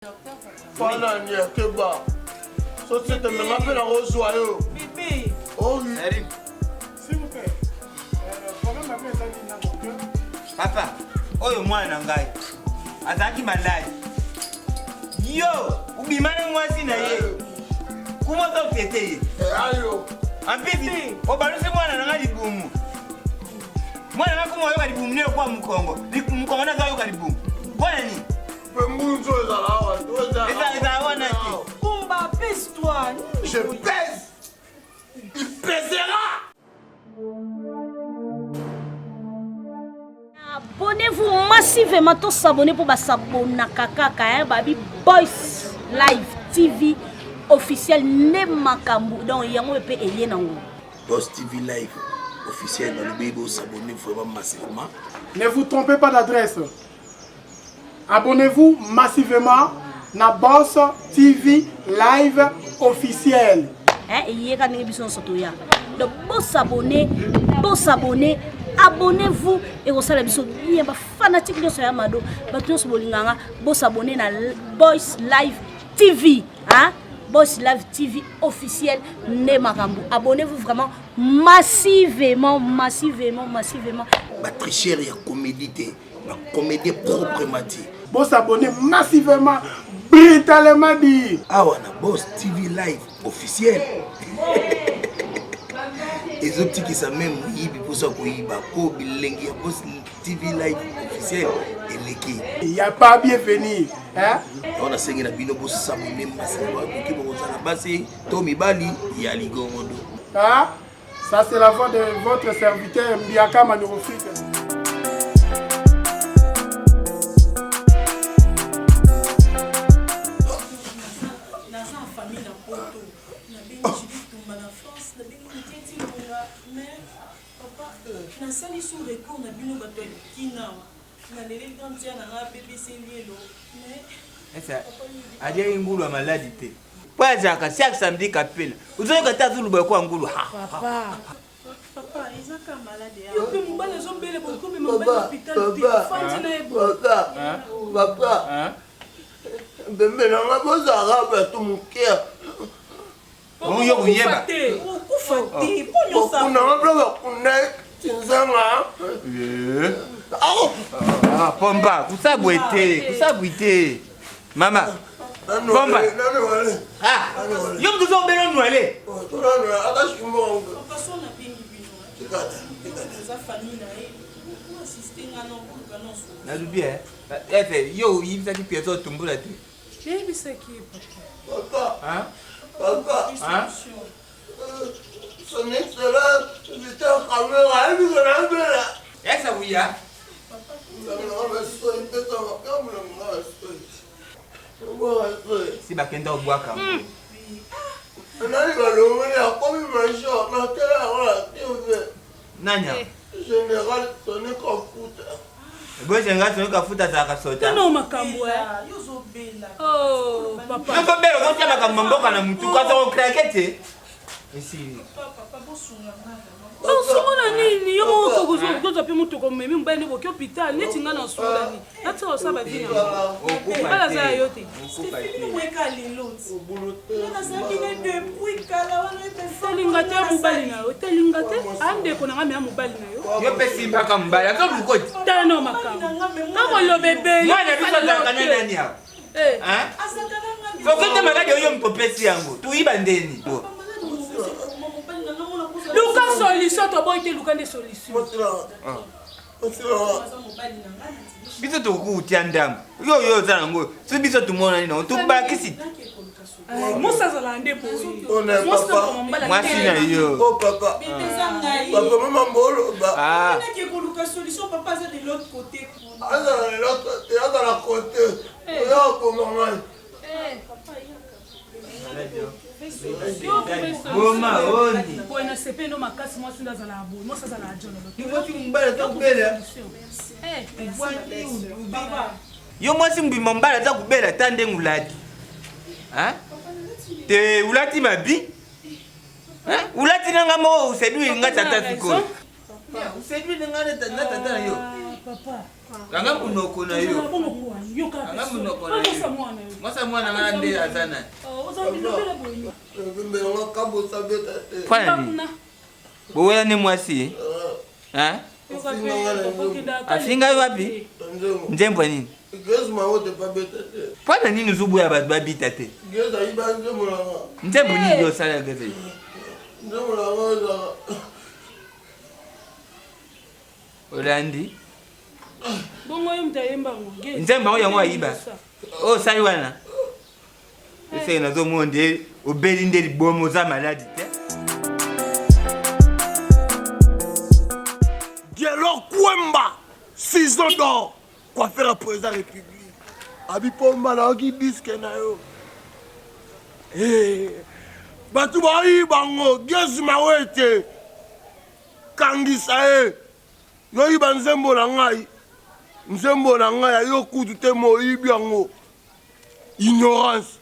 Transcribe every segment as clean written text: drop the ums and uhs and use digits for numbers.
Fana ni keba. Société mema mpe nakozwa yo. Bibi. Oh, S'il vous plaît. Euh, problème na bino eza nini na docteur? Papa, oyo mwana na ngai azalaki maladi. Yo obima na mwasi na ye. Kuma ozo fete ye. Ayo. Ampisi, obalusi mwana na ngai libumu. Mwana na ngai kuma oyoka libumu ne kwa mukongo. Mukongo na yoka libumu. Mwana nini? Mpe mbunzu ezala awa. Ezala wana te. Kumba, pèse-toi. Je pèse. Il pèsera. Abonnez-vous massivement to s'abonner pour basabonaka kaka hein babi Boys Live TV officiel ne makambo donc yango pe eye nango. Boss TV Live officiel balobi bo s'abonner vraiment massivement. Ne vous trompez pas d'adresse. Abonnez-vous massivement na Boss TV Live officiel. Hein, eyeka ndenge biso nyonso toya donc bosabone bosabone abonnez-vous ekosala biso bien bafanatike nyonso ya mado bato nyonso bolinganga bosabone na Boys Live TV hein? Boys Live TV officiel nde makambo abonnez-vous vraiment massivement massivement massivement Batricheur ya comédie te, bacomédien proprement dit. Bosabonner massivement, brutalement dit. Awa na Boss TV Live officiel ezotikisa meme moyibi mposa koyiba mpo bilengi ya Boss TV Live officiel eleki. Il n'y a pas bienvenue. Hein? Yango nasengi na bino bosabone massivement, boki bokozala basi to mibali ya ligongondo. Hein? Ça c'est la voix de votre serviteur Mbiaka Manirofik. Naza en famille na poto nabengi Judith Tumba na France nabengi Muteti Lunga mais papa nasali sous recours na bino bato ya kina naleleli grande sœur na nga BBC Lielo mais Esa aliaki ngulu ya maladi te po azalaka chaque samedi kapela ozoyoka te azoluba lokola ngulu papa papa eza ka malade ya yo pe mobali azobele bokomema mobali na hôpital te afandi na ye boye Papa, pembe na nga bozalaka bato moke. Bongo yo koyeba. Okufa te mpo nyonso. Bakunda nga mpe bakunda tinzanga. Ah, pomba kusabwe te kusabwi te mama pomba ah yo moto ozobela onwele nalobi efe yo oyibisaki pièce otumbola te nayebisaki ye papa Papa, papa, son excellence, Vital Kamerhe, ayebi ko nabela. Esa kuya. Si bakenda obwaka. Nani balongoli akomi major natala yango na TV. Nani yango? Général Sony Kafuta. Bo général Sony Kafuta azalaka sota. Tano makambo eh. Oh papa. Yo zobela okotia makambo mboka na mutu kasi okrake te. Esili. Osunga na nini? Yo moko kozwa mpe motuka omemi mobali nde boki hôpital neti ngai na osunga nini? Natika kosala bavi na mobali aza ya yo te. Telinga te ya mobali na yo telinga te andeko na ngai me ya mobali na yo. Yo mpe simbaka mobali azolukoti. Tala nao makambo nakoloba ebele. Mwana biso azalaka na nani awa? Soki te maladi oyo mopesi yango tuyiba ndeni. Luka solution toboyi te luka nde solution. Biso tokoki ndambo yo yo oza nango so biso tomonani nango tobakisi Musa azala nde boye mwasi na yo Oh papa, papa mama mboloba. Azala de l'autre côté, azala côté. Oya okoma ngai. Boma oni. Boye na sepe no makasi mwasi nde azala boye mwasi azala jololo. Mwasi mobali aza kobela. Yo mwasi mbima mobali aza kobela ata ndenge olati. Te olati mabi. Olati na nga moko oseduire nga tata sikoyo. Oseduire nga na tata na yo. Papa. Kanga munoko na yo. Kanga munoko na yo. Mwasa mwana nga nde aza nani? Fana Boweya nde mwasi? Hein? Afinga yo wapi? Nzembo nini? Pona nini ozoboya bato babita te? Nzembo nini yo osala Grace? Olandi? Bongo ye moto ayemba yango. Nzembo yango yango ayiba. Oyo osali wana. Eseke nazomona nde obeli nde liboma oza maladi te. Dialor Kwemba, 6 ans d'or, coiffeur à président République. Abi Pomba nayoki disque na yo. Eh, bato bayi bango Gezi Mawete. Kangisa ye. Yo yiba nzembo na ngai. Nzembo na ngai ya yo kutu te moyibi yango. Ignorance.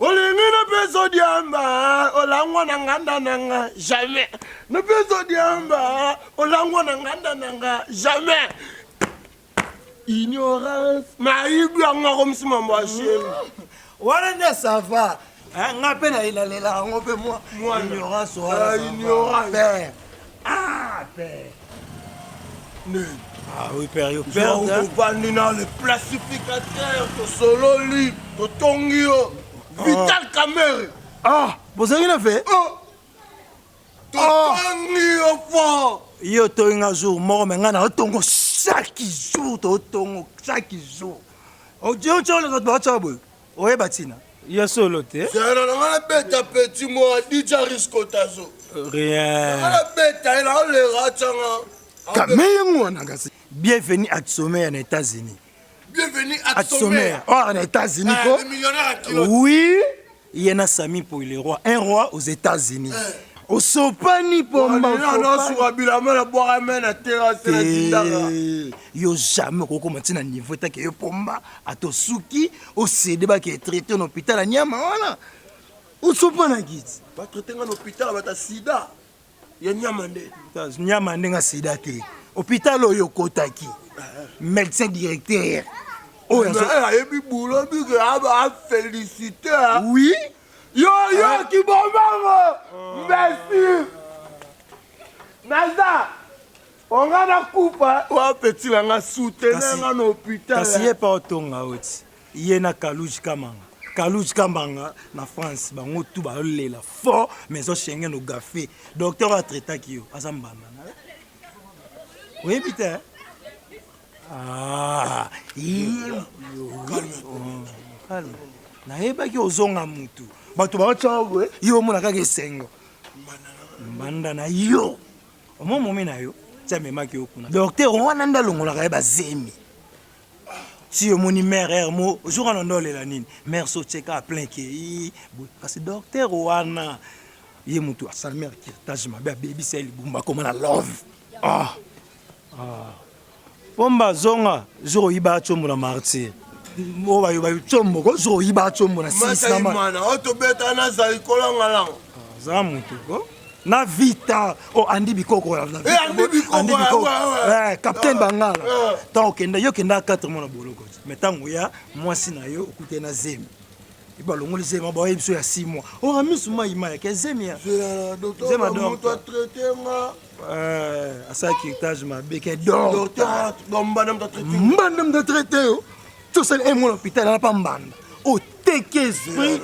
Olingi napesa diamba olangwa na nganda na nga jamais. Napesa diamba olangwa na nganda na nga jamais. Ignorance. Mayibi yango akomisi mambo ya sheri. Wana nde ça va. Nga mpe nalelalela yango mpe mwa ignorance wana. Ah, ignorance. Père. Ah, père. Nini? Ah oui, père, yo père. Ovandi na le placificateur, tosololi, totongi yo. Vital Kamerhe. Ah, bozalaki na fe? Oh. Totongi yo fort. Yo otongi nga jour moko me nga na otongo chaque jour totongo chaque jour. Otioleka bato baotya boye oyeba ntina ya solo te. Zela na nga nabeta petit moi DJ Riscotazo. Rien. Nga nabeta ye naoleka atyanga. Kameye ngwana kasi. Bienvenue à Sommet na États-Unis. Bienvenue à Sommet. Oh, na États-Unis eh, ko. Le millionnaire à kilo. Oui, il y a Sami pour le roi, un roi aux États-Unis. Eh. osopani pomba nasuka bilamba na bwaka me na terase na tindaka yo jamais okokoma ntina niveau etake yo pomba ata osuki osede bake traite na hôpital ya nyama wana osopanaki ti batraite nga na hôpital bata sida ya nyama nde nyama ndenge sida te hôpital oyo okotaki médecin directeur oyo ayebi boulot bike afélicité oui yo yo kibombango merci naza onga nakufa wa petit na nga soutenir nga na hôpital kasi ye pa otonga oti ye na kaluji kamanga kaluji kambanga na france bango tu baolela fort mais ezo schengen ogafe docteur oyo atraitaki yo aza mbanda na oyebi te ah, calme nayebaki ozonga mutu bato baotya boye yo omona kaka esengo mbanda na yo omo momi na yo ti amemaki yo kuna docteur wana nde alongolaka ye bazemi ti omoni mare ere mo jour wana nde olela nini mare so otie kaka plein kei boye kasi docteur wana ye motu asali mare kirtage mabe abebisa ye libumba akoma na love ah. Ah. Pomba zonga jour oyiba tshombo na martyr oyo bayoba tshombo ko jour oyiba tshombo na sisana oyo tobeta na zali kolanga lango za motu ko na vita oh andi bikoko eh, andi bikoko eh, capitaine bangala ntango okenda yo okenda 4 mois na boloko mais ntango oya mwasi na yo okutani na zemi balongoli zemi baoye biso ya 6 mois ora misu mai mai ke zemi ya zemi moto atraite nga eh, asala kirtage mabe ke docteur mbanda moto atraite yo tosali un mois na hôpital ana pa mbanda oteki esprit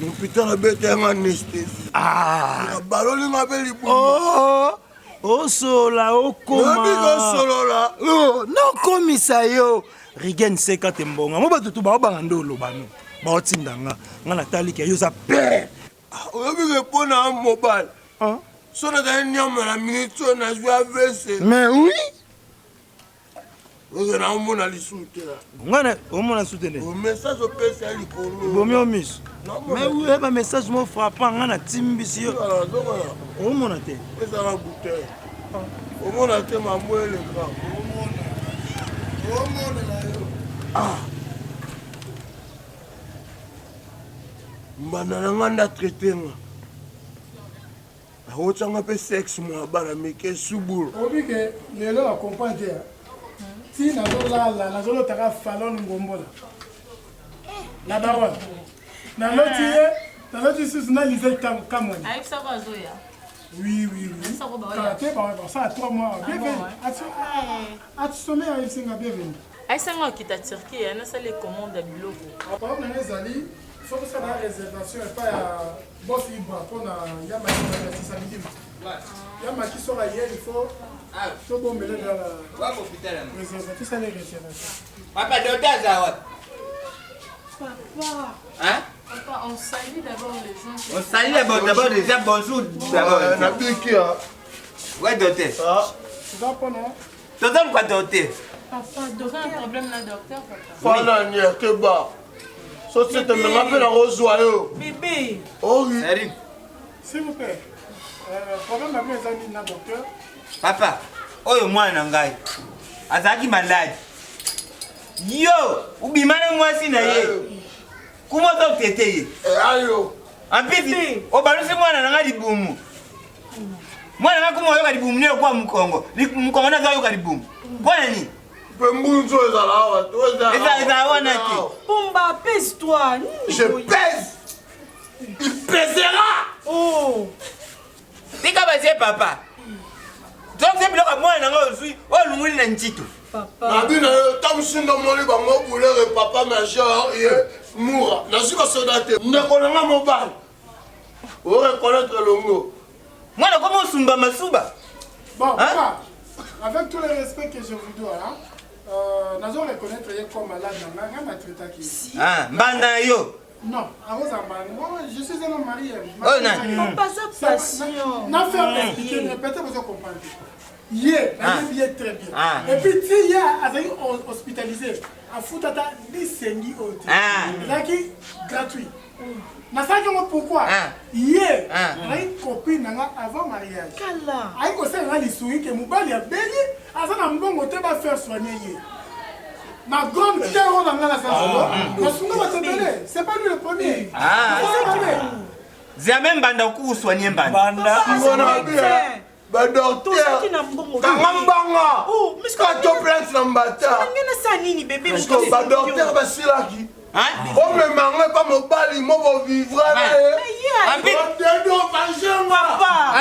l'hôpital abeta yanga anesthésie ah. baloli nga mpe libumu oh, osola okomaosolola oh, naokomisa yo rigen seka te mbonga mo bato tu baobanga nde oloba no baotinda nga nga natali ke yo oza pere ah, oyebi ke mpo na mobali so nazali nyama na minute oyo nazwi avc mais oui oyo naomona lisusu te nga omona lisusu te nde message opesa ya likolo bomi yo miso mais oui ba message mo frappant nga natimbisi yo omona te ezala bouteille omona te mambo eleka omona na yo ah. mbanda na nga nda traite nga akotyanga mpe sexe mwa bana mike subulu oyebi ke lelo na comprendre te. Ti nazolala nazolotaka Falon Ngombola. La baronne. Naloti ye, naloti susu na Lisette Kamwani. Ayebisako azoya. Oui. Kala te basala 3 mois. Bienvenue. Atisome ayebisi nga bienvenue. Ayebisa nga okita Turquie, ya nasala commande ya biloko. Problème na nga ezali faut tosala réservation epai ya boss Ibra mpona ya maki samedi. Ya maki soki aye il faut tobombele réservation, tosala réservation. Papa, docteur aza wapi? Papa. Hein? Papa, on salue d'abord les gens. On salue d'abord, d'abord déjà bonjour d'abord. Nabiki ah. Ouais, docteur. Ah. Toza mpona Toza luka docteur. Papa, docteur, un problème là, docteur, papa. Fana ni keba. Société menga mpe nakozwa yo. Bébé. Ori. Salut. S'il vous plaît. Problème na bino eza nini na docteur? Papa, oyo mwana na ngai azalaki malade. Yo, obima na mwasi na ye. Kuma ozo tete ye. Ayo. En plus, obalusi mwana na ngai libumu. Mwana na ngai kuma oyoka libumu ne okwa mukongo. Mukongo nazo oyoka libumu. Mpona nini? Mpe mbunzu ezala awa. Ezala wana te. Pomba, pèse-toi. Je pèse. Il pèsera. Oh. Tika bazie papa. Donc biloko ya mwana na ngai ozwi oyo olunguli na ntito. Nabi na yo ntango mosusu ndomoni bango bulere papa major ye mura nazwi basoda te ndeko na nga mobali oreconnaître elongo mwana komi osumba masuba. Bon, papa, avec tout le respect que je vous dois, hein, nazo reconnaître ye comme malade na ngai, ngai natraitaki ye. Ah, mbanda na yo. Non, akoza mbanda. Moi, je suis un homme marié. Oh, non. Papa, ça passion. Na faire expliquer, mais peut-être vous comprendre. Ye, nayebi ye très bien. Ah. Et puis ti ye azalaki hospitalisé, afutata lisengi oyo te. Ah. Ezalaki gratuit. Nasalaki yango pourquoi? Ah. Ye, Ah. azalaki copine na nga avant mariage. Kala. Ayi kosala nga lisungi ke mobali abeli aza na mbongo te bafaire soigner ye. Na grande terre oyo na nga nasala nasunga bato ebele, c'est pas lui le premier. Ah. C'est pas lui. Jamais mbanda okusoigne mbanda. ngona bi badocteur Tozalaki na mbongo. kanga mbanga Oh, mais kato plainte na mbata Ndenge nasala nini bébé? parce que badocteur basilaki Hein? omemanga epa mobali mo bovivre na ye En plus, odedomagenga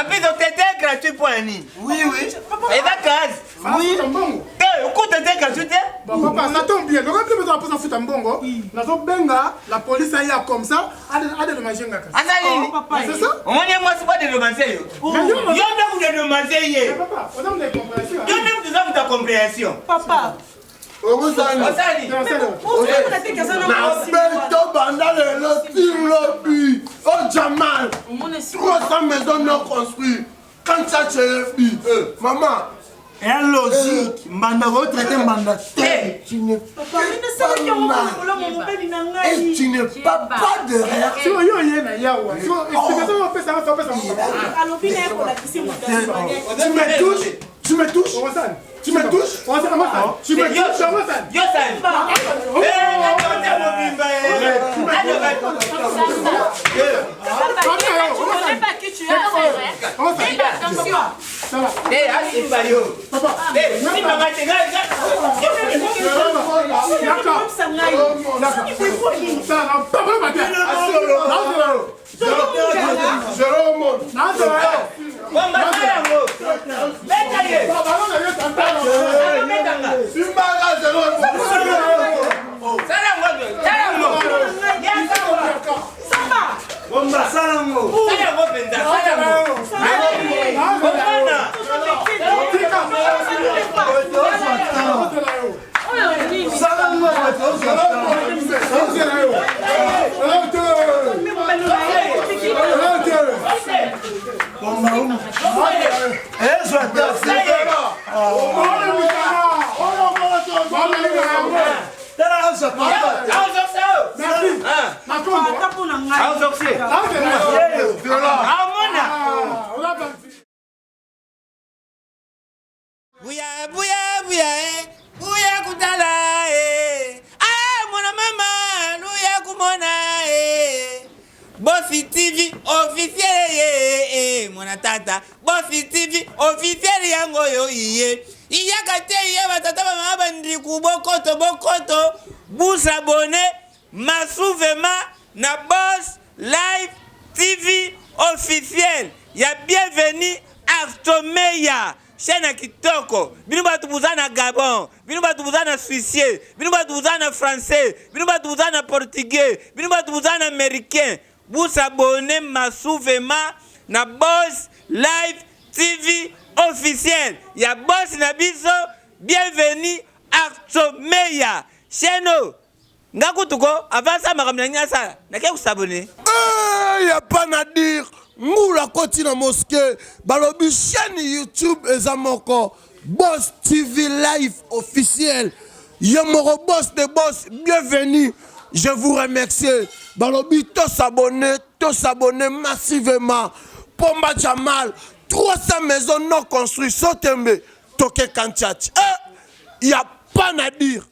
en plus otete gratuit mpo na nini? Oui, oui. Eza grâce. Oui. Mbongo. Te, okotete gratuit te? Bon, papa, ça tombe bien. Le reste, besoin de futa mbongo. Nazobenga la police aya comme ça, adédommager nga kasi. Aza nini? Papa, C'est ça? Omoni ye mwasi po adedomase yo. Mais yo, Yo nde kodedomase ye. Mais papa, oza moto ya compréhension. Yo nde moto oza moto ya compréhension. Papa, okozani Osali. ozomona te ke aza na mwasi. nabeto banda lelo ti lobi o jamal Omona esika. 300 maisons non construites quand ça tu maman eya logique mbanda kotraite mbanda te. Tu n'es Papa, mais nasalaki yango pas mpona mal kolamu mobali na et ngai. tu n'es pas pas de Si réaction. oyo ye na yawa. Si explication opesa nga opesa ngo. Alobi na ye kolakisi moto asoignaki. Tu me touches, tu me touches, Osani. tu me touches, Osani, osani. tu me touches. Osani. Yo sali. Eh, na docteur mobimba ye. Tu connais pas qui tu es, Osani. Attention. Ça va. Eh, asimba yo. Papa. Eh, simba nga te, nga- nga- D'accord. Oyebisa ngai. D'accord. Ça va. Papa, papa. Zéro monde. Nazela yo. Bomba sala yango. Beta ye. Beta nga. Simbaka zéro monde. Sala yango, sala yango. Ya sala. Samba. Bomba sala yango. Sala yango mpenza, sala yango. Bomana. Oyo nini? Sala yango bato ozwa Nazela yo. Mobali na ye. bomba ezwa te. Tala azwa papa. Aozokisa yo. Ah, Ata mpo na ngai. aozokisa ye. Aomona. Buya, buya, buya, eh. Buya kutala, eh. Ah, mwana mama, luya kumona, eh. Bofi TV officiel, eh, eh, mwana tata. Bofi TV officiel yango yo iye. Iyaka te iya batata bamama bandiku bokoto bokoto busabone masuvema na Boss Live TV officiel ya bienvenue Artomeya chaîne ya kitoko bino bato boza na Gabon bino bato boza na Suisse bino bato boza na français bino bato boza na portugais bino bato boza na américain busabone masuvema na Boss Live TV officiel ya boss na biso bienvenue Artomeya chaîne oyo nga kutu ko avant asala makambo na ngai asala nake kosabone. Eh, ya pas na dire ngulu akoti na mosquée balobi chaîne youtube eza moko boss tv live officiel ye moko boss de boss bienvenue je vous remercie balobi tosabone tosabone massivement pomba jamal 300 maisons non construit sotembe toke kantiati eh, ya pas na dire.